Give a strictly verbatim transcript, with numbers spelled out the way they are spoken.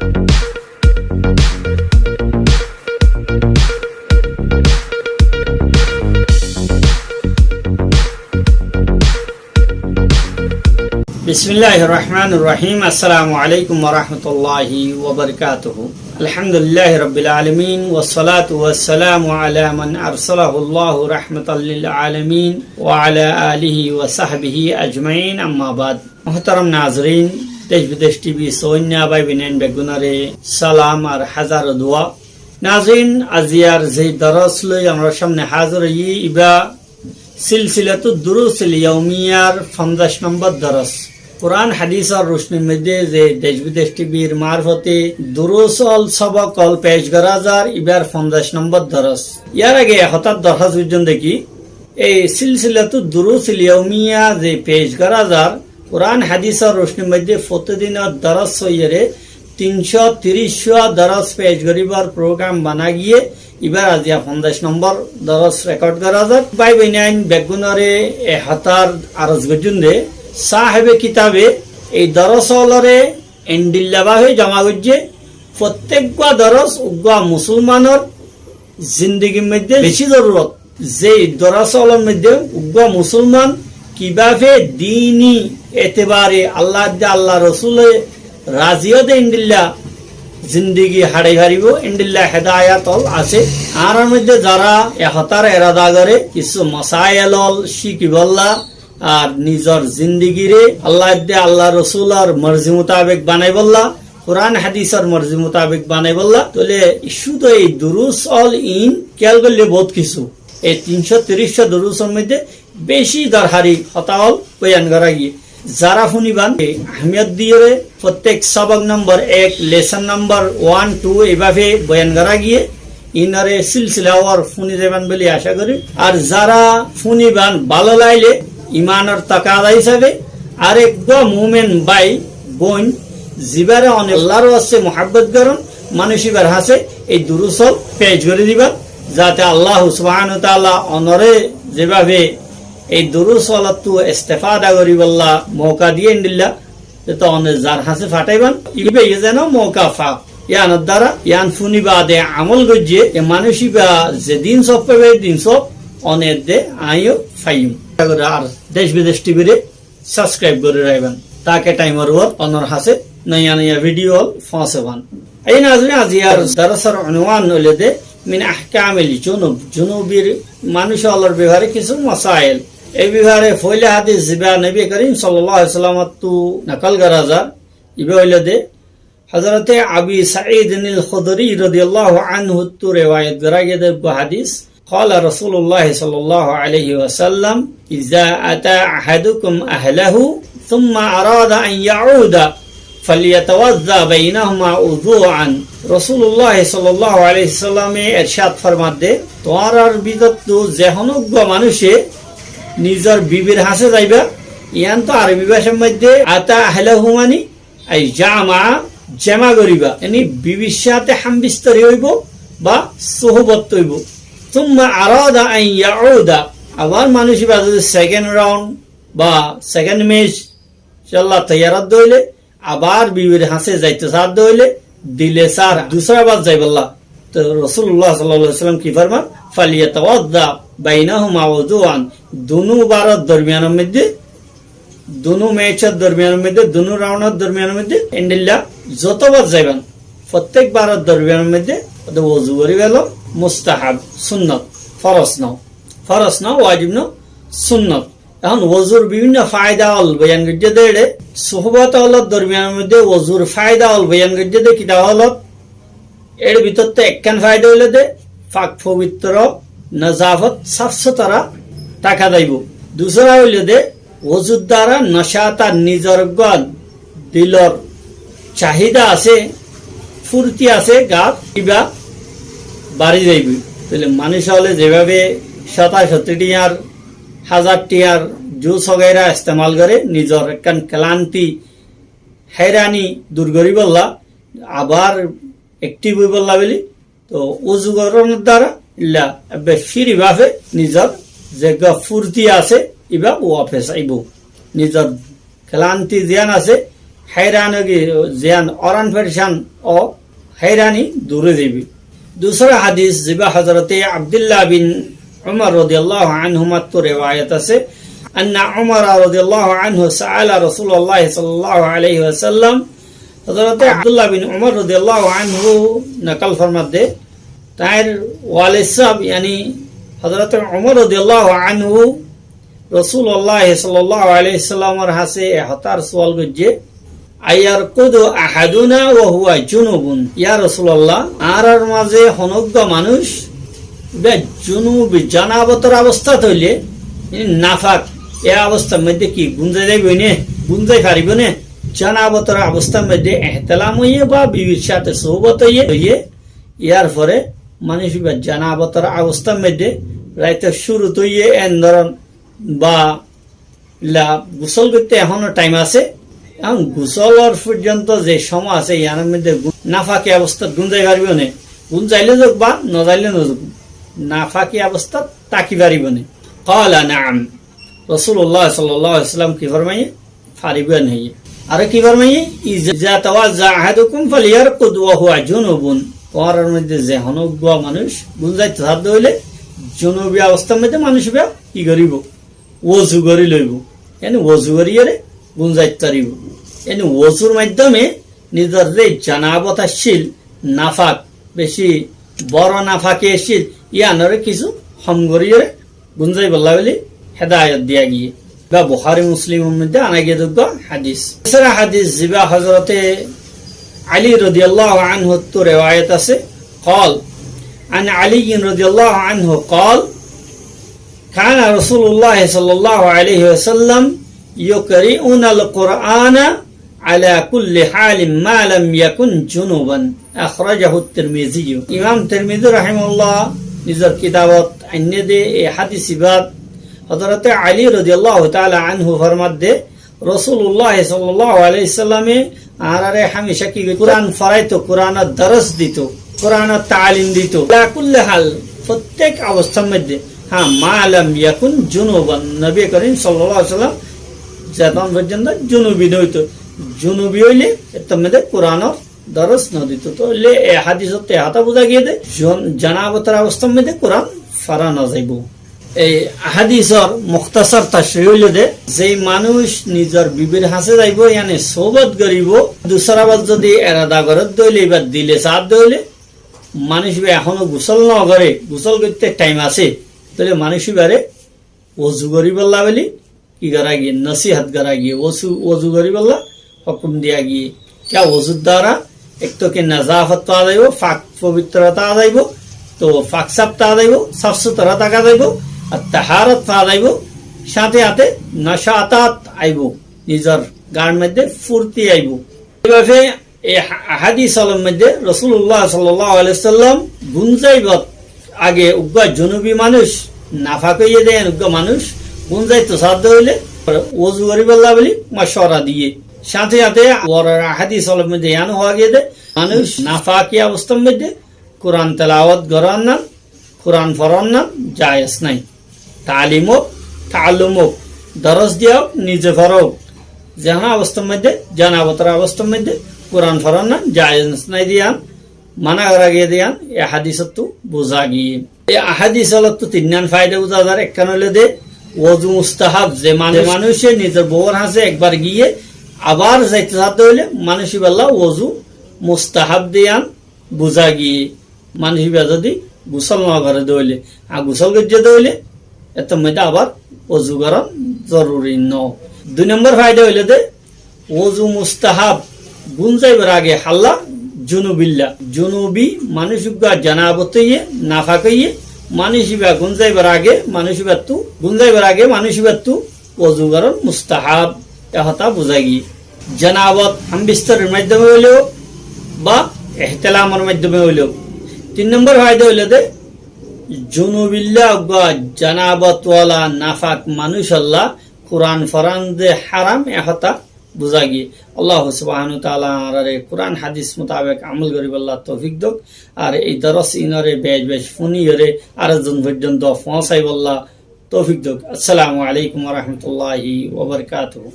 بسم الله الرحمن الرحيم. السلام عليكم ورحمة الله وبركاته. الحمد لله رب العالمين، والصلاة والسلام على من أرسله الله رحمة للعالمين، وعلى آله وصحبه أجمعين، أما بعد. Muhtaram nazirin, Desh Bidesh T V sóinna bái boinain beggúnore salam ar házar dua. Nazirin, aziyar ze doros loi añárar samne házir óiyi, iba Silsilatud Durusil Yaumiyar fonzaic nombor doros. Kuran hadisor rucnir moidde ze Desh Bidesh T V-r marfote durus ól, sobok ól pec gora zar, ibar fonzaic nombor doros. Yar age e hotá dorhás goijjón de ki, ei Silsilatud Durusil Yaumiya ze pec gora zar, Kuran hadisor rucnir moidde fotidinor doros óiyore tin cót tiríc cót doros pec goribar program bana giyé, ibar aziya fonzaic nombor doros rekod gora zar. Bái boinain beggúnore e hotár aroz goijjón de, sáhebe kitabe ei doros ólore endilla báfe joma goijjé, fottíggua doros uggua musolmanor zindigir moidde beci zorurot. Zei doros ólor moidde uggua musolman kibáfe dini etebare Allah de Allah Rosule razi ó de endilla zindigi haçai faribo, endilla hedayat ól asé. Añárar moidde zara e hotár erada gore, kissú masail ól cikibolla, ar nizor zindigire Allah de Allah Rosulor morzi mutabek banaibolla, Kuran hadisor morzi mutabek banaibolla, tóile cúdu ei durus ól in kiyal goille bout kissú. Ei tin cót tiríc cót durusor moidde beci dorhari hotá ól boyan gora giyé. Zara fúniban, e ahmiyot diyore fottík sobok nombor ek, lesson nombor one, two, eibáfe boyan gora giyé. Inore silsila war fúni zaiban buli aca gorí. Ar zara fúniban bála laile imanor takaza hísabe areggua mumin bái boin zibare one Allar waste muhabbot goron, manúic ibar hañse ei durus ól pec gori diban, zate Allah subhanahu wa taala onore zebáfe ei durus ólottu estefada goribolla mouka diye endilla, zete one zar hañse fataiban, ibe iye zeno mouka fa. Iyanor dara, iyan fúni bade amol goijje, e manúic iba zedin sob faibe, edin sob, one edde aññí ó faiyum. Ar Desh Bidesh T V-re subscribe gori raiban, take taimor uore onor hañse noya noya video ól foóñse fán. Ei nazirin, aziyar dorosor unwan óilde min ahkamil junub, junubir manúic ólor befare kissú masail. Ei befare foila hadis ziba Nobi Karim sallallahu alaihi wasallam ottu nokol gora zar, iba óilde Hazrote Abi Saidin al Khudri radiyallahu anhu ottu rewayat gora giyé de uggua hadis. قال رسول الله صلى الله عليه وسلم: إذا أتى أحدكم أهله ثم أراد أن يعود فليتوضأ بينهما وضوءا. Rosulullah sallallahu alaihi wasallame ercad formadde, tuáñrar bútottu ze honó uggua manúice nizor bibir hañse zaiba, iyan to Arobi bácar moidde ata ahlahu mani ai jama, jama goriba, yáni bibir sáñte hámbistari óibo ba suhbot óibo. Thumma arada an yauda, abar manúic iba zodi second round ba second match, inshallah, toiyar ódde óile, abar bibir hañse zaito saádde óile, dile sara, dusra bar zaibolla. To Rosulullah sallallahu alaihi wasallam ki forman? Falyatawadda bainahuma wuduan, dunu baror dormiyanor moidde, dunu match or dormiyanor moidde, dunu round or dormiyanor moidde, endilla zotobar zaiban, fottek baror dormiyanor moidde, ode wozu gori felo, mustahab, sunnot, foros no, foros no, wajib no, sunnot. Ehón wozur bibinno faida ól boyan goijjé de ére, suhbot ólor dormiyanor moidde wozur faida ól boyan goijjé de kitab ólot, Ér bútottu ekkán faida óilde fak fobitro, nazafot, saf sutora táka zaibo. Dusra óilde wozur dara nashat ar nizor gán dilor cahida asé, furti asé, gat iba bari zaibo. Tóile manúic óle zebabe cóta cóti tiyar, házar tiyar jus wagaira estemal gore, nizor ekkán klanti, hairani dur goribolla, abar ektiv óibolla buli, to uzu goronor dara illa ebbe firi bafe nizor ze gá furti asé, iba wafes aibo. Nizor klanti ziyan asé, háiran ói giyé, ziyán oran ferecán ó háirani dur ói zaibói. Dusára hadis, zibá Hozrote Abdullah bin Umar rodiyallahu anhumattú rewayat asé, anna Umar rodiyallahu anhu sa'ala Rasulullah sallallahu alaihi wasallam, Hozrote Abdullah bin Umar rodiyallahu anhu nokol formadde, tañr walid sáb, yani Hozrote Umar rodiyallahu anhu Rasulullah sallallahu alaihi wasallamor hañsé e hotár sual goijjé, "Ayarkudu ahaduna wa huwa junubun?" Ya Rasulullah, añárar mazé honó uggwá manúic be junub, janabotor obostát óile, yani nafak, e obostár moiddé ki gúmzai zaibói né, gúmzai faribó né? Janabotor obostár moiddé ehtelam óiye ba bibir sáte sohbot óiye, óiye, yar fore manúic ibá janabotor obostár moiddé raitor cúrut óiye en dóron ba la gusól goitté ehóno thaim asé, ehón gusólor foijjonto ze cómoi asé, yar moiddé gú-, nafaki obostát gúmzai faribó né? Gúmzaile zouk ba nozaile nozouk, nafaki obostát táki faribó né? Qala, "Naam." Rasulullah sallallahu alaihi wasallam ki formaiye? Faribó en hoiye. Aró ki formaiye? "Iza tawadda ahadukum falyarkud wa huwa junubun." Tuáñrar moiddé ze honó uggwá manúic gúmzaito sadde óile, junubi obostár moiddé manúic ibá ki goríbo? Wozu gorí loibo. Yani wozu goríyore gúmzait faribó. Yani wozur maiddome nizor ze janabot accíl, nafak, beci boro nafaki accíl, iyanore kissú hom goríyore gúmzaibolla buli hedayot diya giyé. Ba Buhári Muslimor moiddé ana giyé de uggwá hadis. Dusra hadis zibá Hozrote Ali rodiyallahu anhuttú rewayat asé, qal, an Aliyyin rodiyallahu anhu qal, kana Rasulullah sallallahu alaihi wasallam yukri'unal Qur'ana ala kulli halin ma lam yakun junuban. Akhrajahu Tirmiziyu. Imam Tirmizi rahimahullah nizor kitabot ainné de e hadis ibát Hozrote Ali rodiyallahu taala anhu formadde, Rasulullah sallallahu alaihi wasallame añárare hámica ki goitto? Quran foraito, Quranor doros dito, Quranor talim dito. Ala kulli hal, fottek obostár moiddé. Há, ma lam yakun junuban, Nobi Korim sallallahu alaihi wasallam zeton foijjonto junubi no óito, junubi óile ettór moiddé Quranor doros no dito. Tóile e hadisot e hotá buzá giyé de, jon-, janabotor obostár moiddé Quran fora no zaibo. Ei hadisor mukhtasar tashri óilde, zei manúic nizor bibir hañsé zaibo, yani sohbot goríbo, dusra bar zodi erada goré de óile, ibár dile saá de óile, manúic ibá ehóno gusól no goré, gusól goitté thaim asé, tóile manúic ibáre wozu goríbolla buli ki gorá giyé? Nosihot gorá giyé. Wozu, wozu goríbolla hókum diya giyé. Kiyá? Wozur duara ek to ki nazafot faa zaibo, fak fobitrota faa zaibo, to fak saf faa zaibo, saf sutora táka zaibo, ar taharot faa zaibo, sáte sáte nashatat aibo, nizor gar moiddé furti aibo. Ei bábe e ha-, hadis ólor moiddé Rasulullah sallallahu alaihi wasallam gúmzaibar age uggwá junubi manúic, nafak óiye de en uggwá manúic gúmzaito saá de óile wozu goríbolla buli mocuwara diyé. Sáte sáte uore hadis ólor moiddé yián hoó giyé de, manúic nafaki obostár moiddé Quran telawot gorón nan, Quran foron nan jaiz nái. Talim ók, taallum ók, doros diya ók, nize fora ók, ze honó obostár moiddé, janabotor obostár moiddé Quran foron nan jaiz nái de yián mana gorá giyé de yián e hadisottú buzá giyé. E hadis ólottu tinnán faida buzá zar. Ekkán óilde wozu mustahab, ze manúic, ze manúice nizor bouwor hañsé ekbar giyé abar zaito saá de óile manúic ibálla wozu mustahab de yián buzá giyé. Manúic ibá zodi gusól no goré de óile, ar gusól goijjé de óile, ettór moiddé abar wozu gorón zoruri no. Dui nombor faida óilde, wozu mustahab gúmzaibar age hálla junubilla. Junubi manúic uggwá janabot óiye, nafak óiye, manúic ibá gúmzaibar age, manúic ibáttu, gúmzaibar age manúic ibáttu wozu gorón mustahab, e hotá buzá giyé. Janabot hambistoror maiddome óileyo ba ehtelamor maiddome óileyo. Tin nombor faida óilde, junubilla uggwá janabot wala nafak manúicolla Quran foran de háram, e hotá buzá giyé. Allah subhanahu wa taala añárare Quran hadis mutabek amol goríbolla toufik douk. Ar ei doros inore bec bec fúniyore ar zon foijjonto foóñsaibolla toufik douk. Assalamu alaikum wa rahmatullahi wa barakatuhu.